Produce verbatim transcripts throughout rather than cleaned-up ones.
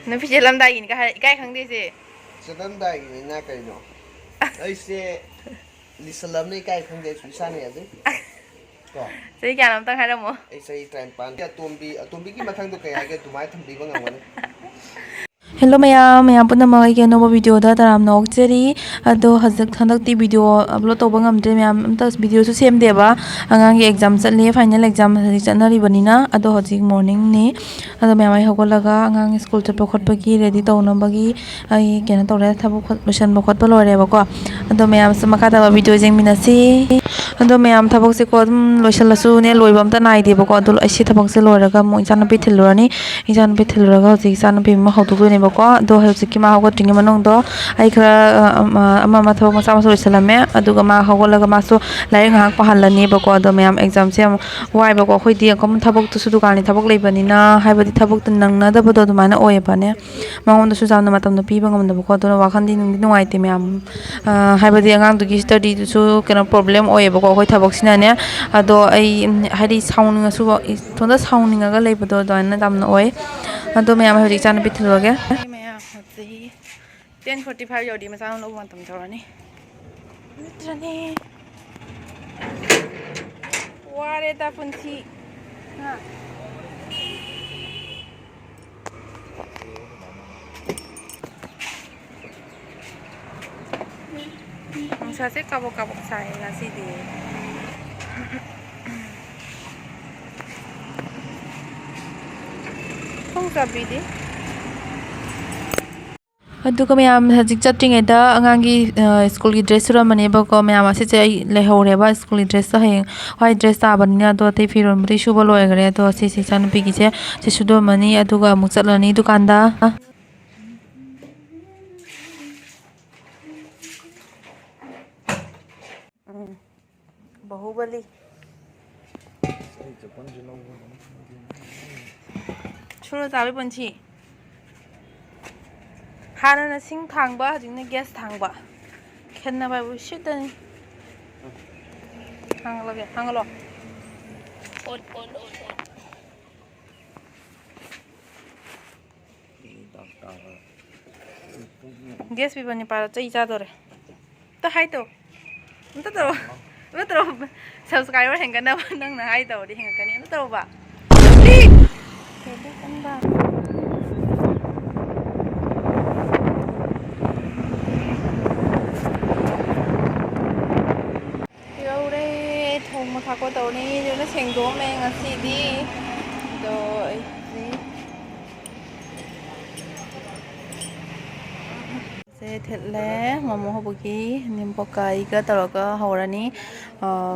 ꯅꯨꯄꯤ ꯆꯦꯜꯂꯝꯗꯥꯏꯒꯤꯅꯤꯒ ꯍꯥꯏ, ꯏꯀꯥꯏ ꯈꯪꯗꯦꯁꯦ꯫ ꯆꯠꯂꯝꯗꯥꯏꯒꯤꯅꯤꯅ ꯀꯩꯅꯣ? ꯑꯩꯁꯦ ꯂꯤꯁꯜꯂꯝꯅ ꯏꯀꯥꯏ ꯈꯪꯗꯦ, ꯑꯩꯁꯨ ꯏꯁꯥꯅ ꯌꯥꯖꯩ꯫ ꯀꯣ? ꯆꯍꯤ ꯀꯌꯥꯅꯣ ꯑꯝꯇꯪ ꯍꯥꯏꯔꯝꯃꯣ꯫ ꯑꯩ ꯆꯍꯤ ꯇꯔꯥꯅꯤꯄꯥꯟ꯫ ꯑꯇꯣꯝꯕꯤ, ꯑꯇꯣꯝꯕꯤꯒꯤ ꯃꯊꯪꯗꯣ ꯀꯩ ꯍꯥꯏꯒꯦ? ꯑꯗꯨꯃꯥꯏꯅ ꯊꯝꯕꯤꯕ ꯉꯝꯒꯅꯤ꯫ Hello ꯃꯌꯥꯝ, ꯃꯌꯥꯝ ꯄꯨꯝꯅꯃꯛ ꯑꯩꯒꯤ ꯑꯅꯧꯕ video ꯗ ꯇꯔꯥꯝꯅ ꯑꯣꯛꯆꯔꯤ꯫ ꯑꯗꯣ ꯍꯧꯖꯤꯛ ꯍꯟꯗꯛꯇꯤ video upload ꯇꯧꯕ ꯉꯝꯗ꯭ꯔꯦ ꯃꯌꯥꯝ, ꯑꯝꯇ video ꯁꯨ ꯁꯦꯝꯗꯦꯕ꯫ ꯑꯉꯥꯡꯒꯤ exam ꯆꯠꯂꯤ, final exam ꯍꯧꯖꯤꯛ ꯆꯠꯅꯔꯤꯕꯅꯤꯅ꯫ ꯑꯗꯣ ꯍꯧꯖꯤꯛ morning ꯅꯤ꯫ ꯑꯗꯣ ꯃꯌꯥꯝ ꯑꯩ ꯍꯧꯒꯠꯂꯒ ꯑꯉꯥꯡ school ꯆꯠꯄ ꯈꯣꯠꯄꯒꯤ ready ꯇꯧꯅꯕꯒꯤ ꯑꯩ ꯀꯩꯅꯣ ꯇꯧꯔꯦ, ꯊꯕꯛ ꯈꯣꯠ-, ꯂꯣꯏꯁꯟꯕ ꯈꯣꯠꯄ ꯂꯣꯏꯔꯦꯕꯀꯣ꯫ ꯑꯗꯣ ꯃꯌꯥꯝꯁꯨ ꯃꯈꯥ ꯇꯥꯕ video ꯌꯦꯡꯃꯤꯟꯅꯁꯤ꯫ ꯑꯗꯣ ꯃꯌꯥꯝ ꯊꯕꯛꯁꯦꯀꯣ ꯑꯗꯨꯝ ꯂꯣꯏꯁꯜꯂꯁꯨꯅꯦ ꯂꯣꯏꯕ ꯑꯝꯇ ꯅꯥꯏꯗꯦꯕꯀꯣ꯫ ꯑꯗꯣ ꯑꯩ ꯁꯤ ꯊꯕꯛꯁꯦ ꯂꯣꯏꯔꯒ ꯑꯃꯨꯛ ꯏꯆꯥꯅꯨꯄꯤ ꯊꯤꯜꯂꯨꯔꯅꯤ꯫ ꯏꯆꯥꯅꯨꯄꯤ ꯊꯤꯜꯂꯨꯔꯒ ꯍꯧꯖꯤꯛ ꯏꯆꯥꯅꯨꯄꯤ ꯑꯃ ꯍꯧꯗꯣꯛꯇꯣꯏꯅꯦꯕꯀꯣ꯫ ꯑꯗꯣ ꯍꯧꯖꯤꯛꯀꯤ ꯃꯥ ꯍꯧꯒꯠꯇ꯭ꯔꯤꯉꯩ ꯃꯅꯨꯡꯗꯣ ꯑꯩ ꯈꯔ, ꯑ, ꯑꯃ, ꯑꯃ ꯑꯃ ꯊꯕꯛ ꯃꯆꯥ ꯃꯆꯥ ꯂꯣꯏꯁꯜꯂꯝꯃꯦ꯫ ꯑꯗꯨꯒ ꯃꯥ ꯍꯧꯒꯠꯂꯒ ꯃꯥꯁꯨ ꯂꯥꯏꯔꯤꯛ ꯉꯥꯏꯍꯥꯛ ꯄꯥꯍꯜꯂꯅꯦꯕꯀꯣ꯫ ꯑꯗꯣ ꯃꯌꯥꯝ exam ꯁꯦ ꯌꯥꯝ ꯋꯥꯏꯕꯀꯣ꯫ ꯑꯩꯈꯣꯏꯗꯤ ꯑꯗꯨꯝ ꯊꯕꯛꯇꯨꯁꯨ ꯗꯨꯀꯥꯟꯒꯤ ꯊꯕꯛ ꯂꯩꯕꯅꯤꯅ, ꯍꯥꯏꯕꯗꯤ ꯊꯕꯛꯇꯨ ꯅꯪꯅꯗꯕꯗꯣ ꯑꯗꯨꯃꯥꯏꯅ ꯑꯣꯏꯌꯦꯕꯅꯦ꯫ ꯃꯉꯣꯟꯗꯁꯨ ꯌꯥꯝꯅ ꯃꯇꯝꯗꯣ ꯄꯤꯕ ꯉꯝꯗꯕꯀꯣ꯫ ꯑꯗꯨꯅ ꯋꯥꯈꯜꯗꯤ ꯅꯨꯡꯗꯤ ꯅꯨꯡꯉꯥꯏꯇꯦ ꯃꯌꯥꯝ꯫ ꯑ, ꯍꯥꯏꯕꯗꯤ ꯑꯉꯥꯡꯗꯨꯒꯤ study ꯗꯨꯁꯨ ꯀꯩꯅꯣ problem ꯑꯣꯏꯌꯦꯕꯀꯣ ꯑꯩꯈꯣꯏ ꯊꯕꯛꯁꯤꯅꯅꯦ꯫ ꯑꯗꯣ ꯑꯩ, ꯎꯝ, ꯍꯥꯏꯗꯤ ꯁꯥꯎꯅꯤꯡꯉꯁꯨ, ꯏꯊꯣꯟꯗ ꯁꯥꯎꯅꯤꯡꯉꯒ ꯂꯩꯕꯗꯣ ꯑꯗꯨꯃꯥꯏꯅ ꯌꯥꯝꯅ ꯑꯣꯏ꯫ ꯑꯗꯣ ꯃꯌꯥꯝ ꯍꯧꯖꯤꯛ ꯏꯆꯥꯅꯨꯄꯤ ꯊꯤꯜꯂꯨꯔꯒꯦ꯫ ꯃꯌꯥꯝ ꯍꯧꯖꯤꯛ ten forty five ꯌꯧꯔꯗꯤ ꯃꯆꯥ ꯂꯧꯕ ꯃꯇꯝ ꯇꯧꯔꯅꯤ꯫ ꯅꯠꯇ꯭ꯔꯅꯦ? ꯋꯥꯔꯦꯗ ꯄꯨꯟꯁꯤ꯫ ꯍꯥ? ꯅꯨꯡꯁꯥꯁꯦ ꯀꯥꯕꯛ ꯀꯥꯕꯛ ꯁꯥꯏ ꯉꯁꯤꯗꯤ꯫ ꯈꯣꯡ ꯆꯥꯕꯤꯗꯤ꯫ ꯑꯗꯨꯒ ꯃꯌꯥꯝ ꯍꯧꯖꯤꯛ ꯆꯠꯇ꯭ꯔꯤꯉꯩꯗ ꯑꯉꯥꯡꯒꯤ, ꯑ, school ꯒꯤ dress ꯁꯨꯔꯝꯕꯅꯦꯕꯀꯣ꯫ ꯃꯌꯥꯝ ꯑꯁꯤꯁꯦ ꯑꯩ ꯂꯩꯍꯧꯔꯦꯕ꯫ School ꯒꯤ dress ꯇꯣ ꯍꯌꯦꯡ white dress ꯇꯥꯕꯅꯤꯅ꯫ ꯑꯗꯣ ꯑꯇꯩ ꯐꯤꯔꯣꯜꯕꯨꯗꯤ ꯁꯨꯕ ꯂꯣꯏꯈ꯭ꯔꯦ꯫ ꯑꯗꯣ ꯁꯤꯁꯦ ꯏꯆꯥꯅꯨꯄꯤꯒꯤꯁꯦ ꯁꯤ ꯁꯨꯗꯣꯛꯑꯝꯃꯅꯤ꯫ ꯑꯗꯨꯒ ꯑꯃꯨꯛ ꯆꯠꯂꯅꯤ ꯗꯨꯀꯥꯟꯗ꯫ ꯎꯝ꯫ ꯕꯥꯍꯨꯕꯂꯤ꯫ ꯁꯨꯔ ꯆꯥꯕꯒꯤ ꯄꯨꯟꯁꯤ꯫ ꯍꯥꯟꯅꯅ ꯁꯤꯡ ꯊꯥꯡꯕ, ꯍꯧꯖꯤꯛꯅ gas ꯊꯥꯡꯕ꯫ ꯈꯦꯠꯅꯕ ꯍꯥꯏꯕꯨ ꯁꯤꯠꯇꯅꯤ꯫ ꯍꯥꯡꯍꯜꯂꯒꯦ, ꯍꯥꯡꯍꯜꯂꯣ꯫ ꯑꯣꯟ, ꯑꯣꯟ, ꯑꯣꯟ, ꯑꯣꯟ꯫ ꯒꯦꯁ ꯄꯤꯕ ꯅꯤꯄꯥꯗꯣ ꯆꯩ ꯆꯥꯗꯣꯔꯦ꯫ ꯑꯝꯇ ꯍꯥꯏ ꯇꯧ꯫ ꯑꯝꯇ ꯇꯧꯔꯣ꯫ ꯑꯝꯇ ꯇꯧꯔꯣ꯫ ꯁꯕꯁꯀ꯭ꯔꯥꯏꯕꯔ ꯍꯦꯟꯒꯠꯅꯕ ꯅꯪꯅ ꯍꯥꯏ ꯇꯧꯔꯗꯤ ꯍꯦꯟꯒꯠꯀꯅꯤ꯫ ꯑꯝꯇ ꯇꯧꯔꯣꯕ꯫ ꯄ꯭ꯂꯤꯖ꯫ ꯌꯧꯔꯦ꯫ ꯊꯣꯡꯕ ꯊꯥꯛꯄ ꯇꯧꯔꯅꯤ꯫ ꯂꯣꯏꯅ ꯁꯦꯡꯗꯣꯛꯑꯝꯃꯦ ꯉꯁꯤꯗꯤ꯫ ꯑꯗꯣ ꯑꯩꯗꯤ ꯁꯦ ꯊꯤꯠꯂꯦ꯫ ꯃꯣꯃꯣ ꯍꯧꯕꯒꯤ ꯅꯤꯝꯕꯣꯀꯥꯏꯒ ꯇꯧꯔꯒ ꯍꯧꯔꯅꯤ꯫ ꯑ,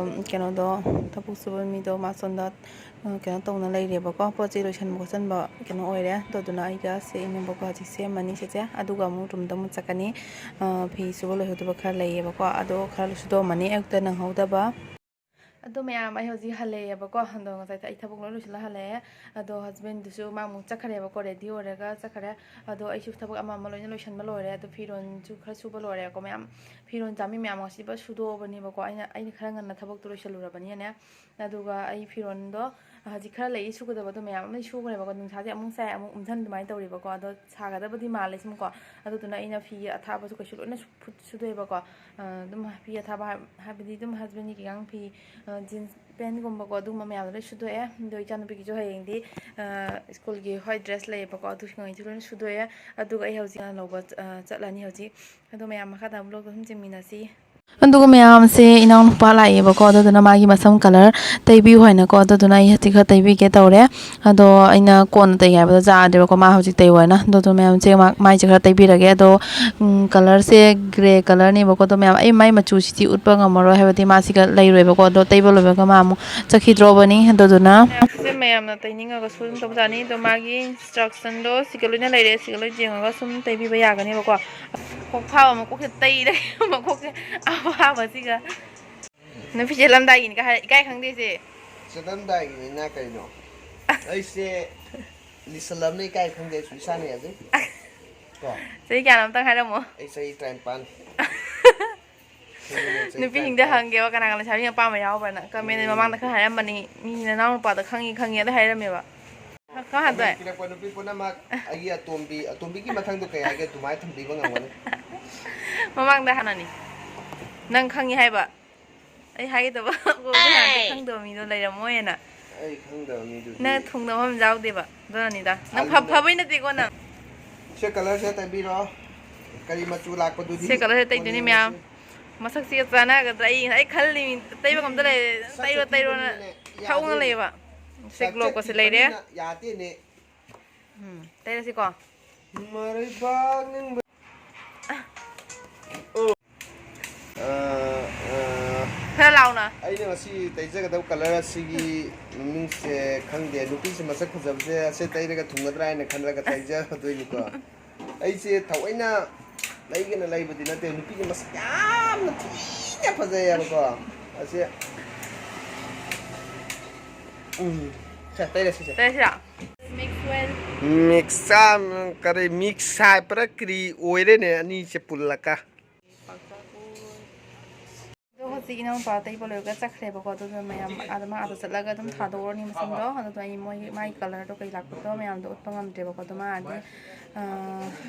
ꯀꯩꯅꯣꯗꯣ, ꯊꯕꯛ ꯁꯨꯕ ꯃꯤꯗꯣ ꯃꯥ ꯁꯣꯝꯗ, ꯑ, ꯀꯩꯅꯣ ꯇꯧꯅ ꯂꯩꯔꯦꯕꯀꯣ꯫ ꯄꯣꯠ ꯆꯩ ꯂꯣꯏꯁꯟꯕ ꯈꯣꯠꯆꯟꯕ ꯀꯩꯅꯣ ꯑꯣꯏꯔꯦ꯫ ꯑꯗꯨꯗꯨꯅ ꯑꯩꯒ ꯁꯦ ꯏꯅꯦꯝꯕꯣꯛꯀ ꯍꯧꯖꯤꯛ ꯁꯦꯝꯃꯅꯤ ꯁꯤꯁꯦ꯫ ꯑꯗꯨꯒ ꯑꯃꯨꯛ ꯔꯨꯝꯗ ꯑꯃꯨꯛ ꯆꯠꯀꯅꯤ꯫ ꯑ, ꯐꯤ ꯁꯨꯕ ꯂꯣꯏꯍꯧꯗꯕ ꯈꯔ ꯂꯩꯌꯦꯕꯀꯣ꯫ ꯑꯗꯣ ꯈꯔ ꯁꯨꯗꯣꯛꯑꯝꯃꯅꯤ ꯑꯌꯨꯛꯇ ꯅꯪꯍꯧꯗꯕ꯫ ꯑꯗꯣ ꯃꯌꯥꯝ, ꯑꯩ ꯍꯧꯖꯤꯛ ꯍꯜꯂꯛꯑꯦꯕꯀꯣ꯫ ꯑꯗꯣ ꯉꯁꯥꯏ ꯑꯩ ꯊꯕꯛ ꯂꯣꯏ ꯂꯣꯏꯁꯤꯜꯂ ꯍꯜꯂꯛꯑꯦ꯫ ꯑꯗꯣ ꯍꯁꯕꯦꯟꯗꯨꯁꯨ ꯃꯥ ꯑꯃꯨꯛ ꯆꯠꯈ꯭ꯔꯦꯕꯀꯣ, ꯔꯦꯗꯤ ꯑꯣꯏꯔꯒ ꯆꯠꯈ꯭ꯔꯦ꯫ ꯑꯗꯣ ꯑꯩꯁꯨ ꯊꯕꯛ ꯑꯃ ꯑꯃ ꯂꯣꯏꯅ ꯂꯣꯏꯁꯟꯕ ꯂꯣꯏꯔꯦ꯫ ꯑꯗꯣ ꯐꯤꯔꯣꯟꯁꯨ ꯈꯔ ꯁꯨꯕ ꯂꯣꯏꯔꯦꯀꯣ ꯃꯌꯥꯝ꯫ ꯐꯤꯔꯣꯟ ꯆꯥꯝꯃꯤ ꯃꯌꯥꯝ ꯉꯁꯤꯕ ꯁꯨꯗꯣꯛꯑꯕꯅꯦꯕꯀꯣ꯫ ꯑꯩꯅ, ꯑꯩꯅ ꯈꯔ ꯉꯟꯅ ꯊꯕꯛꯇꯣ ꯂꯣꯏꯁꯜꯂꯨꯔꯕꯅꯤꯅꯅꯦ꯫ ꯑꯗꯨꯒ ꯑꯩ ꯐꯤꯔꯣꯟꯗꯣ ꯍꯧꯖꯤꯛ ꯈꯔ ꯂꯩ ꯁꯨꯒꯗꯕꯗꯣ ꯃꯌꯥꯝ ꯑꯃ ꯁꯨꯈ꯭ꯔꯦꯕꯀꯣ꯫ ꯅꯨꯡꯁꯥꯁꯦ ꯑꯃꯨꯛ ꯁꯥꯏ, ꯑꯃꯨꯛ ꯎꯝꯁꯟ ꯑꯗꯨꯃꯥꯏꯅ ꯇꯧꯔꯤꯕꯀꯣ꯫ ꯑꯗꯣ ꯁꯥꯒꯗꯕꯗꯤ ꯃꯥꯜꯂꯦ ꯁꯨꯝꯀꯣ꯫ ꯑꯗꯨꯗꯨꯅ ꯑꯩꯅ ꯐꯤ ꯑꯊꯥꯕꯁꯨ ꯀꯩꯁꯨ ꯂꯣꯏꯅ ꯁꯨ-, ꯐꯨꯠ-, ꯁꯨꯗꯣꯛꯑꯦꯕꯀꯣ꯫ ꯑ, ꯑꯗꯨꯝ ꯐꯤ ꯑꯊꯥꯕ ꯍꯥꯏ-, ꯍꯥꯏꯕꯗꯤ ꯑꯗꯨꯝ ꯍꯁꯕꯦꯟꯒꯤ ꯀꯩꯀꯥꯡ ꯐꯤ, ꯑ, ꯖꯤꯟꯁ ꯄꯦꯟꯒꯨꯝꯕꯀꯣ, ꯑꯗꯨꯒꯨꯝꯕ ꯃꯌꯥꯝꯗꯣ ꯂꯣꯏ ꯁꯨꯗꯣꯛꯑꯦ꯫ ꯑꯗꯣ ꯏꯆꯥꯅꯨꯄꯤꯒꯤꯁꯨ ꯍꯌꯦꯡꯗꯤ, ꯑ, ꯁ꯭ꯀꯨꯜꯒꯤ ꯍ꯭ꯋꯥꯏꯠ ꯗ꯭ꯔꯦꯁ ꯂꯩꯌꯦꯕꯀꯣ, ꯑꯗꯨꯁꯤꯡꯉꯩꯁꯨ ꯂꯣꯏꯅ ꯁꯨꯗꯣꯛꯑꯦ꯫ ꯑꯗꯨꯒ ꯑꯩ ꯍꯧꯖꯤꯛ ꯂꯧꯕ, ꯑ, ꯆꯠꯂꯅꯤ ꯍꯧꯖꯤꯛ꯫ ꯑꯗꯣ ꯃꯌꯥꯝ ꯃꯈꯥ ꯇꯥꯕ ꯕ꯭ꯂꯣꯒꯇꯣ ꯑꯗꯨꯝ ꯌꯦꯡꯃꯤꯟꯅꯁꯤ꯫ ꯑꯗꯨꯒ ꯃꯌꯥꯝꯁꯦ ꯏꯅꯥꯎꯅꯨꯄꯥ ꯂꯥꯛꯑꯦꯕꯀꯣ, ꯑꯗꯨꯗꯨꯅ ꯃꯥꯒꯤ ꯃꯁꯝ ꯀꯂꯔ ꯇꯩꯕꯤꯌꯨ ꯍꯥꯏꯅꯀꯣ, ꯑꯗꯨꯗꯨꯅ ꯑꯩ ꯍꯧꯖꯤꯛ ꯈꯔ ꯇꯩꯕꯤꯒꯦ ꯇꯧꯔꯦ꯫ ꯑꯗꯣ ꯑꯩꯅ ꯀꯣꯟꯅ ꯇꯩꯒꯦ ꯍꯥꯏꯕꯗꯣ ꯌꯥꯗ꯭ꯔꯦꯕꯀꯣ, ꯃꯥ ꯍꯧꯖꯤꯛ ꯇꯩꯌꯣ ꯍꯥꯏꯅ꯫ ꯑꯗꯨꯗꯣ ꯃꯌꯥꯝꯁꯦ ꯃꯥ-, ꯃꯥꯏꯁꯦ ꯈꯔ ꯇꯩꯕꯤꯔꯒꯦ꯫ ꯑꯗꯣ, ꯎꯝ, ꯀꯂꯔꯁꯦ ꯒ꯭ꯔꯦ ꯀꯂꯔꯅꯦꯕꯀꯣ꯫ ꯑꯗꯣ ꯃꯌꯥꯝ, ꯑꯩ ꯃꯥꯏ ꯃꯆꯨꯁꯤꯗꯤ ꯎꯠꯄ ꯉꯝꯃꯔꯣꯏ, ꯍꯥꯏꯕꯗꯤ ꯃꯥ ꯁꯤꯒ ꯂꯩꯔꯣꯏꯕꯀꯣ꯫ ꯑꯗꯣ ꯇꯩꯕ ꯂꯣꯏꯕꯒ ꯃꯥ ꯑꯃꯨꯛ ꯆꯠꯈꯤꯗ꯭ꯔꯣꯕꯅꯤ꯫ ꯑꯗꯨꯗꯨꯅ ꯁꯤ ꯃꯌꯥꯝꯅ ꯇꯩꯅꯤꯡꯉꯒꯁꯨ ꯑꯗꯨꯝ ꯇꯧꯖꯥꯅꯤ꯫ ꯑꯗꯣ ꯃꯥꯒꯤ ꯏꯟꯁꯇ꯭ꯔꯛꯁꯟꯗꯣ ꯁꯤꯒ ꯂꯣꯏꯅ ꯂꯩꯔꯦ, ꯁꯤꯒ ꯂꯣꯏ ꯌꯦꯡꯉꯒ ꯁꯨꯝ ꯇꯩꯕꯤꯕ ꯌꯥꯒꯅꯦꯕꯀꯣ꯫ ꯀꯣꯛ ꯐꯥꯕ ꯃꯀꯣꯛꯁꯦ ꯇꯩꯔꯦ, ꯃꯀꯣꯛꯁꯦ ꯑꯐꯥꯕꯁꯤꯒ꯫ ꯅꯨꯄꯤ ꯆꯦꯜꯂꯝꯗꯥꯏꯒꯤꯅꯤ ꯀꯥꯏ ꯍꯥꯏ-, ꯏꯀꯥꯏ ꯈꯪꯗꯦꯁꯦ꯫ ꯆꯦꯜꯂꯝꯗꯥꯏꯒꯤꯅꯤꯅ ꯀꯩꯅꯣ? ꯑꯩꯁꯦ ꯂꯤꯁꯜꯂꯝꯅ ꯏꯀꯥꯏ ꯈꯪꯗꯦ, ꯑꯩꯁꯨ ꯏꯁꯥꯅ ꯌꯥꯖꯩ꯫ ꯀꯣ? ꯆꯍꯤ ꯀꯌꯥꯅꯣ ꯑꯝꯇꯪ ꯍꯥꯏꯔꯝꯃꯣ꯫ ꯑꯩ ꯆꯍꯤ ꯇꯔꯥꯅꯤꯄꯥꯟ꯫ ꯅꯨꯄꯤꯁꯤꯡꯗ ꯍꯪꯒꯦꯕ, ꯀꯅꯥ ꯀꯅꯥ ꯂꯩꯁꯥꯕꯤ ꯑꯄꯥꯝꯕ ꯌꯥꯎꯕ꯭ꯔꯅ꯫ ꯀꯃꯦꯟ ꯃꯃꯥꯡꯗ ꯈꯔ ꯍꯥꯏꯔꯝꯕꯅꯤ, ꯃꯤ ꯅꯅꯥꯎ ꯅꯨꯄꯥꯗ ꯈꯪꯉꯤ ꯈꯪꯉꯤ ꯑꯗ ꯍꯥꯏꯔꯝꯃꯦꯕ꯫ ꯀꯃꯥꯏ ꯍꯥꯏꯗꯣꯏ? ꯄꯤꯔꯛꯄ ꯅꯨꯄꯤ ꯄꯨꯝꯅꯃꯛ ꯑꯩꯒꯤ ꯑꯇꯣꯝꯕꯤ, ꯑꯇꯣꯝꯕꯤꯒꯤ ꯃꯊꯪꯗꯣ ꯀꯩ ꯍꯥꯏꯒꯦ ꯑꯗꯨꯃꯥꯏꯅ ꯊꯝꯕꯤꯕ ꯉꯝꯒꯅꯤ꯫ ꯃꯃꯥꯡꯗ ꯍꯥꯟꯅꯅꯤ꯫ ꯅꯪ ꯈꯪꯉꯤ ꯍꯥꯏꯕ꯫ ꯑꯩ ꯍꯥꯏꯒꯗꯕ ꯀꯣ, ꯅꯍꯥꯟꯗꯤ ꯈꯪꯗꯕ ꯃꯤꯗꯣ ꯂꯩꯔꯝꯃꯣꯏꯅ꯫ ꯑꯩ ꯈꯪꯗꯕ ꯃꯤꯗꯨꯗꯤ꯫ ꯅꯪ ꯊꯨꯡꯅꯕ ꯑꯃ ꯌꯥꯎꯗꯦꯕ꯫ ꯑꯗꯨꯅꯅꯤꯗ꯫ ꯅꯪ ꯐ-, ꯑꯗꯨꯅ ꯐꯕꯩ ꯅꯠꯇꯦꯀꯣ ꯅꯪ꯫ ꯁꯦ ꯀꯂꯔꯁꯦ ꯇꯩꯕꯤꯔꯣ꯫ ꯀꯔꯤ ꯃꯆꯨ ꯂꯥꯛꯄꯗꯨꯗꯤ ꯁꯦ ꯀꯂꯔꯁꯦ ꯇꯩꯗꯣꯏꯅꯤ ꯀꯣꯟꯅ ꯃꯌꯥꯝ꯫ ꯌꯦꯡꯉꯁꯤ꯫ ꯃꯁꯛꯁꯤꯒ ꯆꯥꯟꯅꯒꯗ꯭ꯔꯥ ꯑꯩ ꯉꯁꯥꯏ ꯈꯜꯂꯤꯃꯤ꯫ ꯇꯩꯕ ꯉꯝꯗ ꯂꯩꯔꯦ꯫ ꯁꯛꯁꯦ ꯇꯩꯔꯣ, ꯇꯩꯔꯣꯅ ꯊꯤꯕꯅꯤꯅꯅꯦ ꯊꯛꯎꯅ ꯌꯥꯗꯦꯅꯦ꯫ ꯂꯩꯌꯦꯕ꯫ ꯁꯦ ꯁꯛꯁꯦ ꯒ꯭ꯂꯣ ꯀꯣꯁꯦ ꯂꯩꯔꯦ꯫ ꯊꯤꯕꯅꯤꯅ ꯌꯥꯗꯦꯅꯦ꯫ ꯎꯝ, ꯇꯩꯔꯁꯤꯀꯣ꯫ ꯃꯔꯩꯕꯥꯛ ꯅꯤꯡꯕ-, ꯑ, ꯑ, ꯈꯔ ꯂꯥꯎꯅ꯫ ꯑꯩꯅ ꯉꯁꯤ ꯇꯩꯖꯒꯗꯕ ꯀꯂꯔ ꯑꯁꯤꯒꯤ ꯃꯃꯤꯡꯁꯦ ꯈꯪꯗꯦ꯫ ꯅꯨꯄꯤꯁꯦ ꯃꯁꯛ ꯐꯖꯕꯁꯦ ꯑꯁꯤ ꯇꯩꯔꯒ ꯊꯨꯡꯒꯗ꯭ꯔꯥ ꯍꯥꯏꯅ ꯈꯜꯂꯒ ꯇꯩꯖꯕꯗꯣꯏꯅꯤꯀꯣ꯫ ꯑꯩꯁꯦ ꯊꯑꯣꯏꯅ ꯂꯩꯒꯦꯅ ꯂꯩꯕꯗꯤ ꯅꯠꯇꯦ꯫ ꯅꯨꯄꯤꯁꯦ ꯃꯁꯛ ꯌꯥꯝꯅ ꯊꯤꯅ ꯐꯖꯩꯌꯦꯕꯀꯣ꯫ ꯑꯁꯤ, ꯎꯝ, ꯁꯦ, ꯇꯩꯔꯁꯤꯁꯦ꯫ ꯇꯩꯔꯁꯤꯔꯥ? Mix oil. ꯃꯤꯛꯁ ꯀꯔꯤ ꯃꯤꯛꯁ ꯍꯥꯏꯕ꯭ꯔꯥ ꯀꯔꯤ ꯑꯣꯏꯔꯦꯅꯦ ꯑꯅꯤꯁꯦ ꯄꯨꯜꯂꯒ꯫ ꯑꯗꯣ ꯍꯧꯖꯤꯛ ꯏꯅꯥꯎꯄꯥ ꯇꯩꯕ ꯂꯣꯏꯔꯒ ꯆꯠꯈ꯭ꯔꯦꯕꯀꯣ꯫ ꯑꯗꯨꯅ ꯃꯌꯥꯝ ꯑꯥꯗ, ꯃꯥ ꯑꯥꯗ ꯆꯠꯂꯒ ꯑꯗꯨꯝ ꯊꯥꯗꯣꯛꯎꯔꯅꯤ ꯃꯁꯝꯗꯣ꯫ ꯑꯗꯨꯗꯣ ꯑꯩ ꯃꯣꯏꯒꯤ, ꯃꯥꯒꯤ ꯀꯂꯔꯗꯣ ꯀꯩ ꯂꯥꯛꯄꯗꯣ ꯃꯌꯥꯝꯗꯣ ꯎꯠꯄ ꯉꯝꯗ꯭ꯔꯦꯕꯀꯣ꯫ ꯑꯗꯣ ꯃꯥ ꯑꯥꯗꯤ, ꯑ,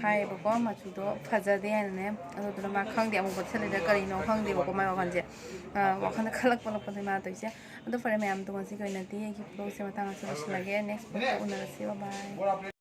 ꯍꯥꯏꯌꯦꯕꯀꯣ, ꯃꯆꯨꯗꯣ ꯐꯖꯗꯦ ꯍꯥꯏꯅꯅꯦ꯫ ꯑꯗꯨꯗꯨꯅ ꯃꯥ ꯈꯪꯗꯦ, ꯑꯃꯨꯛ ꯄꯠꯁꯜꯂꯤꯔ ꯀꯔꯤꯅꯣ ꯈꯪꯗꯦꯕꯀꯣ, ꯃꯥꯏ ꯋꯥꯈꯜꯁꯦ, ꯑ, ꯋꯥꯈꯜꯗ ꯈꯜꯂꯛ ꯄꯂꯛꯄꯗꯣ ꯃꯥ ꯇꯧꯔꯤꯁꯦ꯫ ꯑꯗꯣ ꯐꯔꯦ ꯃꯌꯥꯝ, ꯑꯗꯣ ꯉꯁꯤꯒꯤ ꯑꯣꯏꯅꯗꯤ ꯑꯩꯒꯤ ꯕ꯭ꯂꯣꯒꯁꯦ ꯃꯇꯥꯡ ꯑꯁꯤꯗ ꯂꯣꯏꯁꯤꯜꯂꯒꯦ꯫ ꯅꯦꯛꯁ ꯕ꯭ꯂꯣꯒꯇ ꯎꯅꯔꯁꯤ꯫ ꯕꯥꯏ ꯕꯥꯏ꯫